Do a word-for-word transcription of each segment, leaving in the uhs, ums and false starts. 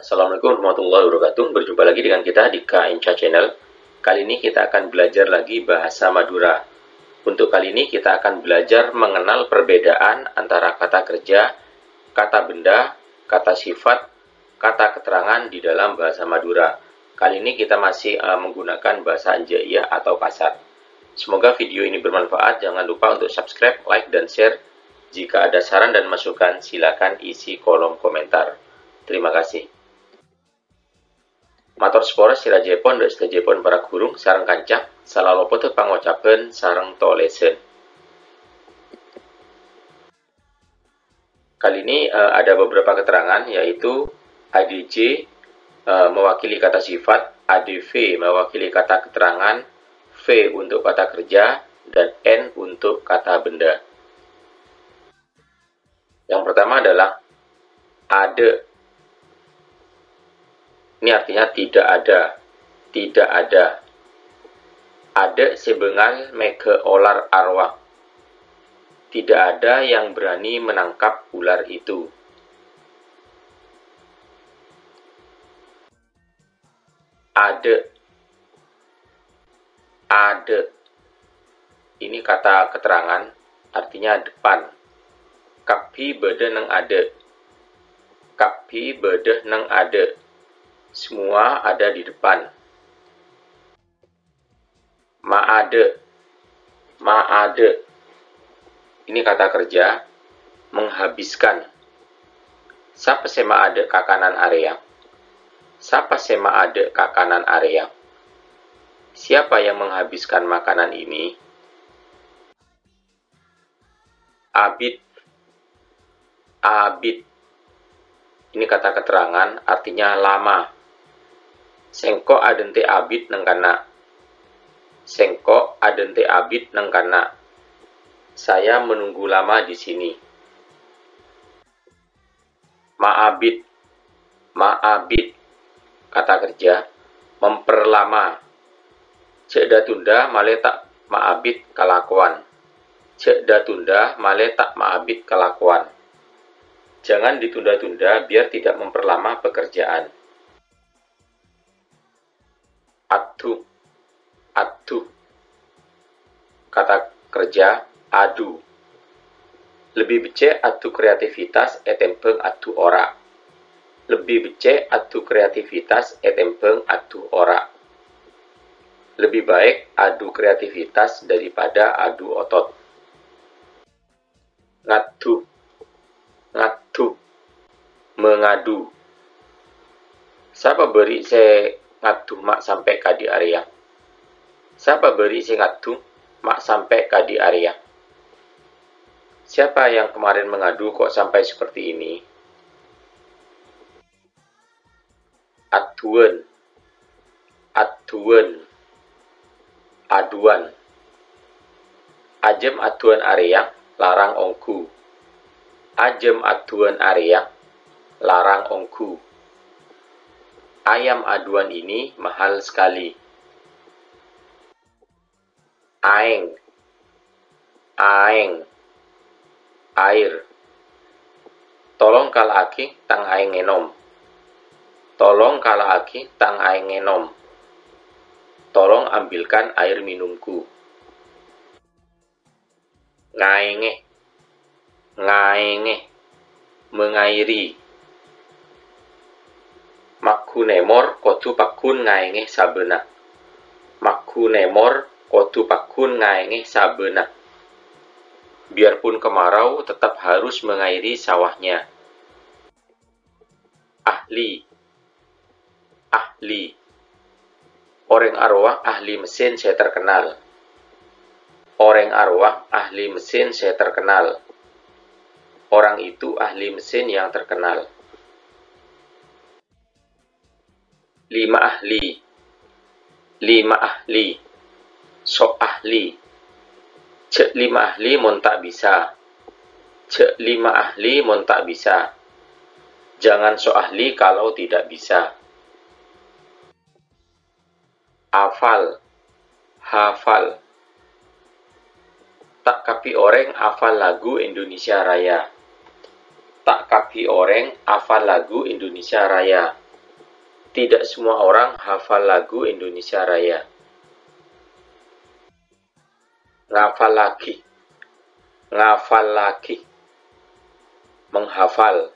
Assalamualaikum warahmatullahi wabarakatuh. Berjumpa lagi dengan kita di K N C Channel. Kali ini kita akan belajar lagi bahasa Madura. Untuk kali ini kita akan belajar mengenal perbedaan antara kata kerja, kata benda, kata sifat, kata keterangan di dalam bahasa Madura. Kali ini kita masih, eh, menggunakan bahasa Anjaiyah atau kasar. Semoga video ini bermanfaat. Jangan lupa untuk subscribe, like, dan share. Jika ada saran dan masukan, silakan isi kolom komentar. Terima kasih. Mator sapora sè rajâèpon dâ' sadhâjâèpon para ghuru sareng kanca, salalopotta pangocabhân sareng tolèsan. Kali ini, eh, ada beberapa keterangan, yaitu A D C, eh, mewakili kata sifat, A D V mewakili kata keterangan, V untuk kata kerja, dan N untuk kata benda. Yang pertama adalah adâ'. Ini artinya tidak ada, tidak ada. Adâ' sè bângal mèghâ olar arowa. Tidak ada yang berani menangkap ular itu. Adâ'. Adâ'. Ini kata keterangan, artinya depan. Kabbhi bâdâ neng adâ'. Kabbhi bâdâ neng adâ'. Semua ada di depan. Maadâ'. Maadâ'. Ini kata kerja, menghabiskan. Sapa sè maadâ' kakanan arèya? Sapa sè maadâ' kakanan arèya? Siapa yang menghabiskan makanan ini? Abit. Abit. Ini kata keterangan, artinya lama. Sèngko' adântè' abit neng kanna'. Sèngko' adântè' abit neng kanna'. Saya menunggu lama di sini. Maabit. Maabit. Kata kerja, memperlama. Jhâ' dâ-tondâ malè ta' maabit kalakowan. Jhâ' dâ-tondâ malè ta' maabit kalakowan. Jangan ditunda-tunda biar tidak memperlama pekerjaan. Adhu. Adhu. Kata kerja adu. Lebbi beccè' adu kreativitas ètèmbhâng adu ora'. Lebbi beccè' adu kreativitas ètèmbhâng adu ora'. Lebih baik adu kreativitas daripada adu otot. Ngadhu. Ngadhu. Mengadu. Sapa bâri' sè ngadhu ma' sampè' kadhi arèya? Sapa bâri' sè ngadhu ma' sampè' kadhi arèya? Siapa yang kemarin mengadu kok sampai seperti ini? Adduwân. Adduwân. Aduan. Ajâm adduwân arèya larang ongghu. Ajâm adduwân arèya larang ongghu. Ayam aduan ini mahal sekali. Aèng. Aèng. Air. Tolong kala'aghi tang aèng ngènom. Tolong kala'aghi tang aèng ngènom. Tolong ambilkan air minumku. Ngaèngè. Ngaèngè. Mengairi. Magghu nèmor kodhu pagghun ngaèngè sabâna. Magghu nèmor kodhu pagghun ngaèngè sabâna. Biarpun kemarau, tetap harus mengairi sawahnya. Ahli. Ahli. Orèng arowa ahli mesin sè terkenal. Orèng arowa ahli mesin sè terkenal. Orang itu ahli mesin yang terkenal. Lima ahli. Lima ahli. Sok ahli. Jhâ' lima ahli mon ta' bisa. Jhâ' lima ahli mon ta' bisa. Jangan sok ahli kalau tidak bisa. Afal. Hafal. Ta' kabbhi orèng afal lagu Indonesia Raya. Ta' kabbhi orèng afal lagu Indonesia Raya. Tidak semua orang hafal lagu Indonesia Raya. Ngafallaghi. Ngafallaghi. Menghafal.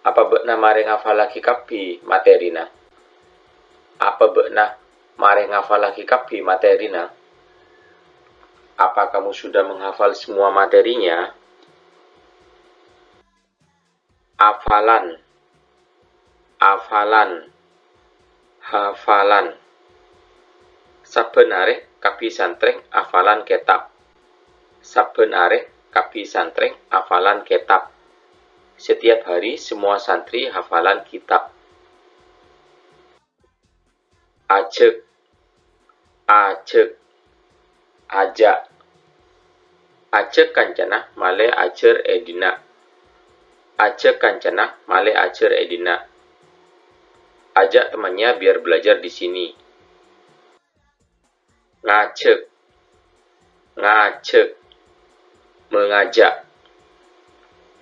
Apa bâ'na marè ngafallaghi kabbhi matèrina? Apa bâ'na marè ngafallaghi kabbhi matèrina? Apa kamu sudah menghafal semua materinya? Afalan. Afalan. Hafalan. Sabbhân arè kabbhi santrè afalan kètab. Sabbhân arè kabbhi santrè afalan kètab. Setiap hari semua santri hafalan kitab. Ajhâk. Ajhâk. Ajhâk. Ajhâk kancana malè ajhâr è dinna'. Ajhâk kancana malè ajhâr è dinna'. Ajak temannya biar belajar di sini. Ngajhâk. Ngajhâk. Mengajak.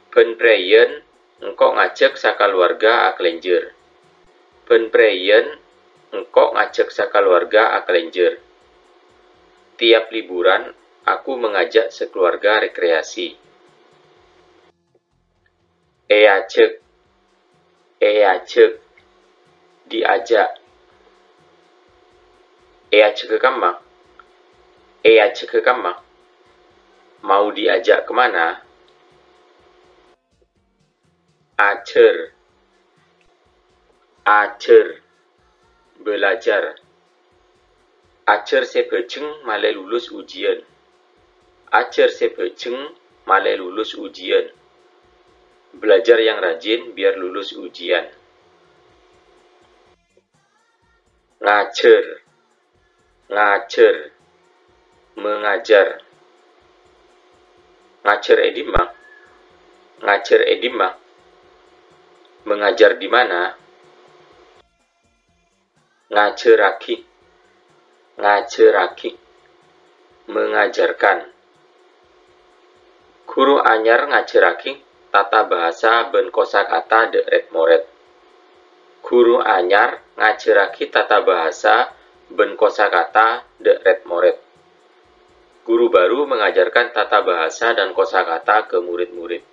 Bân prèyan engko' ngajhâk sakaluwarga akalènjhâr. Bân prèyan engko' ngajhâk sakaluwarga akalènjhâr. Tiap liburan, aku mengajak sekeluarga rekreasi. Èajhâk. Èajhâk. Diajak. Èajhâghâ kamma? Èajhâghâ kamma? Mau diajak ke mana? Ajhâr. Ajhâr. Belajar. Ajhâr sè bhâjheng malè lulus ujian. Ajhâr sè bhâjheng malè lulus ujian. Belajar yang rajin biar lulus ujian. Ngajhâr. Ngajhâr. Mengajar. Ngajhâr è dimma? Ngajhâr è dimma? Mengajar di mana? Ngajhâraghi. Ngajhâraghi. Mengajarkan. Ghuru anyar ngajhâraghi tata bahasa bân kosakata dâ' rèd-morèd. Ghuru anyar ngajhâraghi tata bahasa bân kosakata dâ' rèd-morèd. Guru baru mengajarkan tata bahasa dan kosakata ke murid-murid.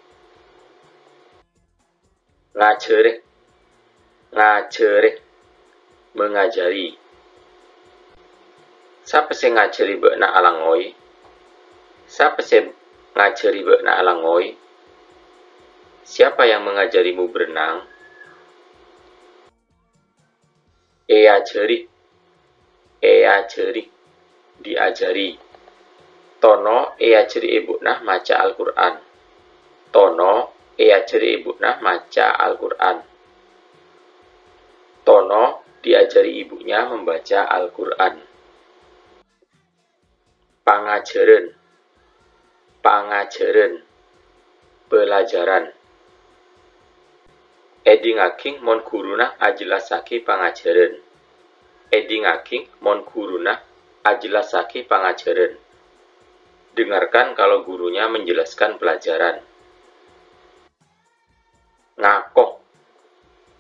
Ngajhârè. Ngajhârè. Mengajari. Sapa sè ngajhâri bâ'na alangngoy? Sapa sè ngajhâri bâ'na alangngoy? Siapa yang mengajarimu berenang? Èajhâri. Èajhâri. Diajari. Tono èajhâri èbhu'na maca Al-Qur'an. Tono èajhâri èbhu'na maca Al-Qur'an. Tono diajari ibunya membaca Al-Qur'an. Pangajhârân. Pangajhârân. Pelajaran. Èdingngaghi mon ghuruna ajellassaghi pangajhârân. Èdingngaghi mon ghuruna ajellassaghi pangajhârân. Dengarkan kalau gurunya menjelaskan pelajaran. Ngako.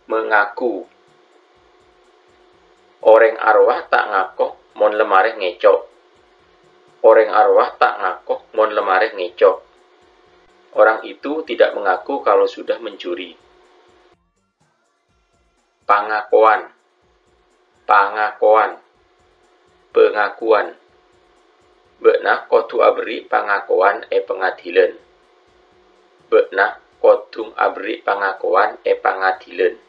Mengaku. Orèng arowa ta' ngako mon la marè ngèco'. Orèng arowa ta' ngako mon la marè ngèco'. Orang itu tidak mengaku kalau sudah mencuri. Pangakowan. Pangakowan. Pengakuan. Bâ'na kodhu aberri' pangakowan è pangadilan. Bâ'na kodhu aberri' pangakowan è pangadilan.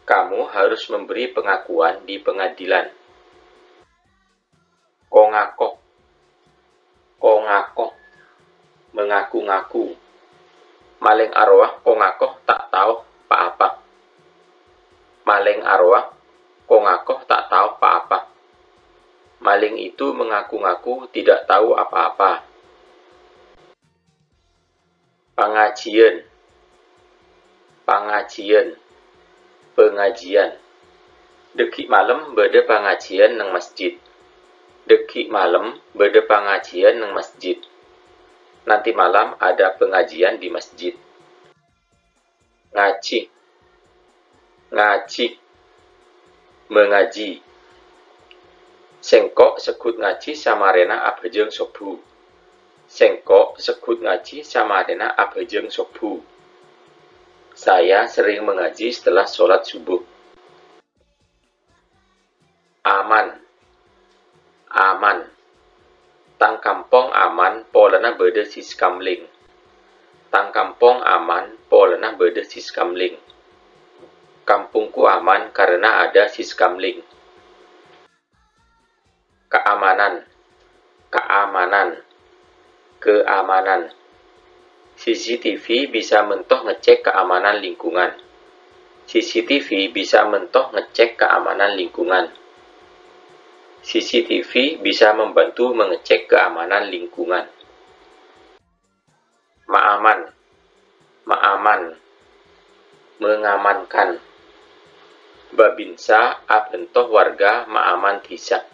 Kamu harus memberi pengakuan di pengadilan. Kongako. Kongako. Mengaku-ngaku. Malèng arowa kongako ta' tao pa-apa. Malèng arowa kongako ta' tao pa-apa. Maling itu mengaku-ngaku tidak tahu apa-apa. Pangajiyân. Pangajiyân. Pengajian. Dhâggi' malem bâdâ pangajiyân neng masjid. Dhâggi' malem bâdâ pangajiyân neng masjid. Nanti malam ada pengajian di masjid. Ngaji. Ngajhi. Mangaji. Sèngko' segghut ngajhi samarèna abhâjâng sobbhu. Sèngko' segghut ngajhi samarèna abhâjâng sobbhu. Saya sering mengaji setelah sholat subuh. Aman. Aman. Tang kampong aman polana bâdâ Siskamling. Tang kampong aman polana bâdâ Siskamling. Kampungku aman karena ada Siskamling. Keamanan. Keamanan. Keamanan. C C T V bisa mènto ngecek keamanan lingkungan. C C T V bisa mènto ngecek keamanan lingkungan. C C T V bisa membantu mengecek keamanan lingkungan. Maaman. Maaman. Mengamankan. Babinsa abhânto warga maaman dhisa.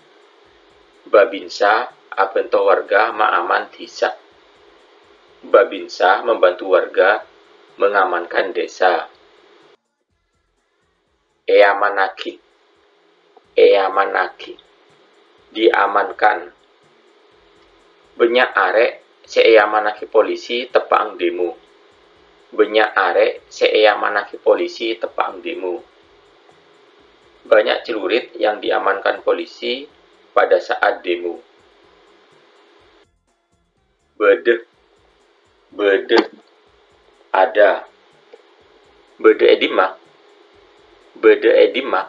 Babinsa abhânto warga maaman dhisa. Babinsa membantu warga mengamankan desa. Èamannaghi. Èamannaghi. Diamankan. Bânnya' arè' sè èamannaghi polisi teppa'na demo. Bânnya' arè' sè èamannaghi polisi teppa'na demo. Banyak celurit yang diamankan polisi pada saat demo. Bâdâ. Bâdâ. Ada. Bâdâ è dimma? Bâdâ è dimma?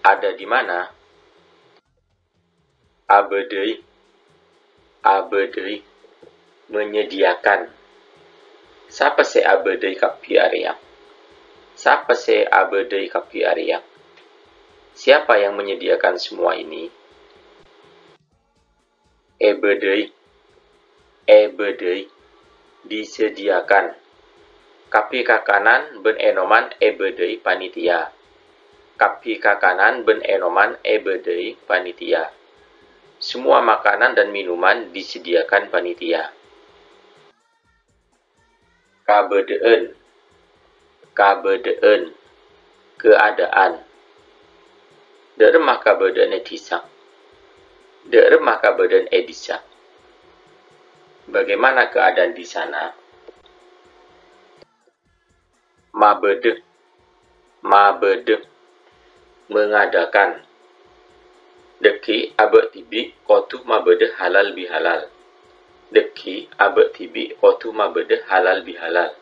Ada di mana? Abâdâi. Abâdâi. Menyediakan. Sapa sè abâdâi kabbhi arèya? Sapa sè abâdâi kabbhi arèya? Siapa yang menyediakan semua ini? Èbâdâi. Èbâdâi. Disediakan. Kabbhi kakanan bân ènoman èbâdâi panitia. Kabbhi kakanan bân ènoman èbâdâi panitia. Semua makanan dan minuman disediakan panitia. Kabâdâ'ân. Kabâdâ'ân. Keadaan. Dâ'remma kabâdâ'ân è dhisa? Dâ'remma kabâdâ'ân è dhisa? Bagaimana keadaan di sana? Mabâdâ. Mabâdâ. Mengadakan. Dâgghi' abâ' dhibi' kodhu mabâdâ halal bihalal. Dâgghi' abâ' dhibi' kodhu mabâdâ halal bihalal.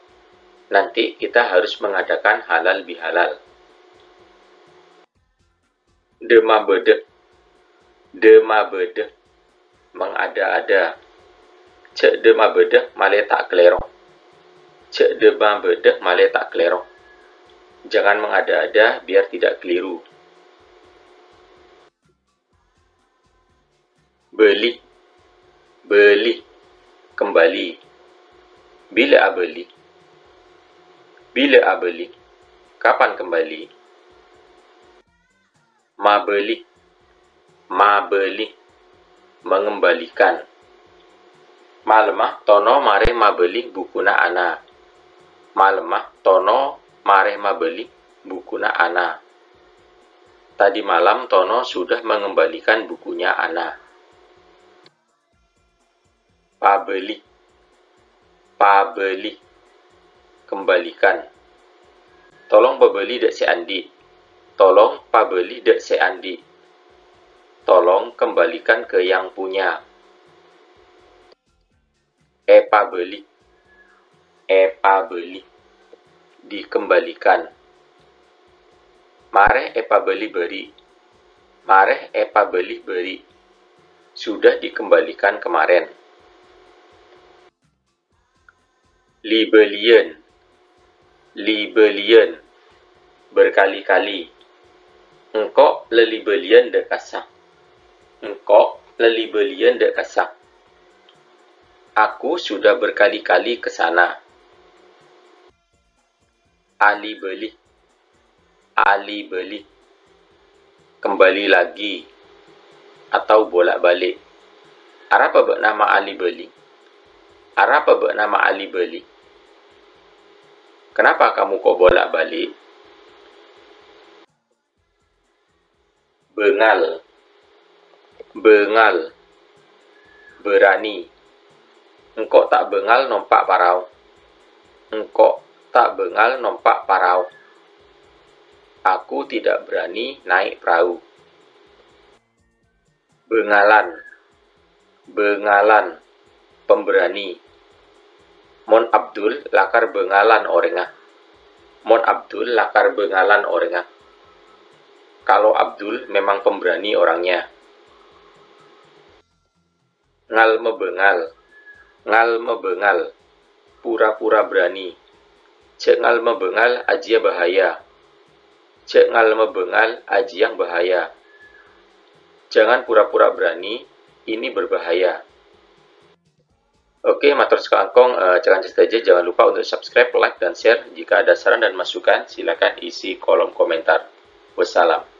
Nanti kita harus mengadakan halal bihalal. Dâ' mabâdâ. Dâ' mabâdâ. Mengada-ada. Jhâ' dâ' mabâdâ malè ta' kalèro. Jhâ' dâ' mabâdâ malè ta' kalèro. Jangan mengada-ada biar tidak keliru. Bâli. Bâli. Kembali. Bilâ abâli? Bilâ abâli? Kapan kembali? Mabâli. Mabâli. Mengembalikan. Malemma Tono marè mabâli bukuna Ana. Malemma Tono marè mabâli bukuna Ana. Tadi malam Tono sudah mengembalikan bukunya Ana. Pabâli. Pabâli. Kembalikan. Tolong pabâli dâ' sè andi'. Tolong pabâli dâ' sè andi'. Tolong kembalikan ke yang punya. Èpabâli. Èpabâli. Dikembalikan. Marè èpabâli bâri'. Marè èpabâli bâri'. Sudah dikembalikan kemarin. Li-bâliyân. Li-bâliyân. Berkali-kali. Engko' la li-bâliyân dâ' kassa. Engko' la li-bâliyân dâ' kassa. Aku sudah berkali-kali ke sana. Ali-bâli. Ali-bâli. Kembali lagi atau bolak-balik. Arapa bâ'na ma' ali-bâli? Arapa bâ'na ma' ali-bâli? Kenapa kamu kok bolak-balik? Bângal. Bângal. Berani. Engko' ta' bângal nompa' parao. Engko' ta' bângal nompa' parao. Aku tidak berani naik perahu. Bângalan. Bângalan. Pemberani. Mon Abdul lakar bângalan orèngnga. Mon Abdul lakar bângalan orèngnga. Kalau Abdul memang pemberani orangnya. Ngal-mabângal. Ngal-mabângal. Pura-pura berani. Jhâ' ngal-mabângal, ajiyâ bahaya. Jhâ' ngal-mabângal, ajiyâ bahaya. Jangan pura-pura berani, ini berbahaya. Oke, mator sakalangkong, eh, ca'na sadhâjâ. Jangan lupa untuk subscribe, like, dan share. Jika ada saran dan masukan, silakan isi kolom komentar. Wassalam.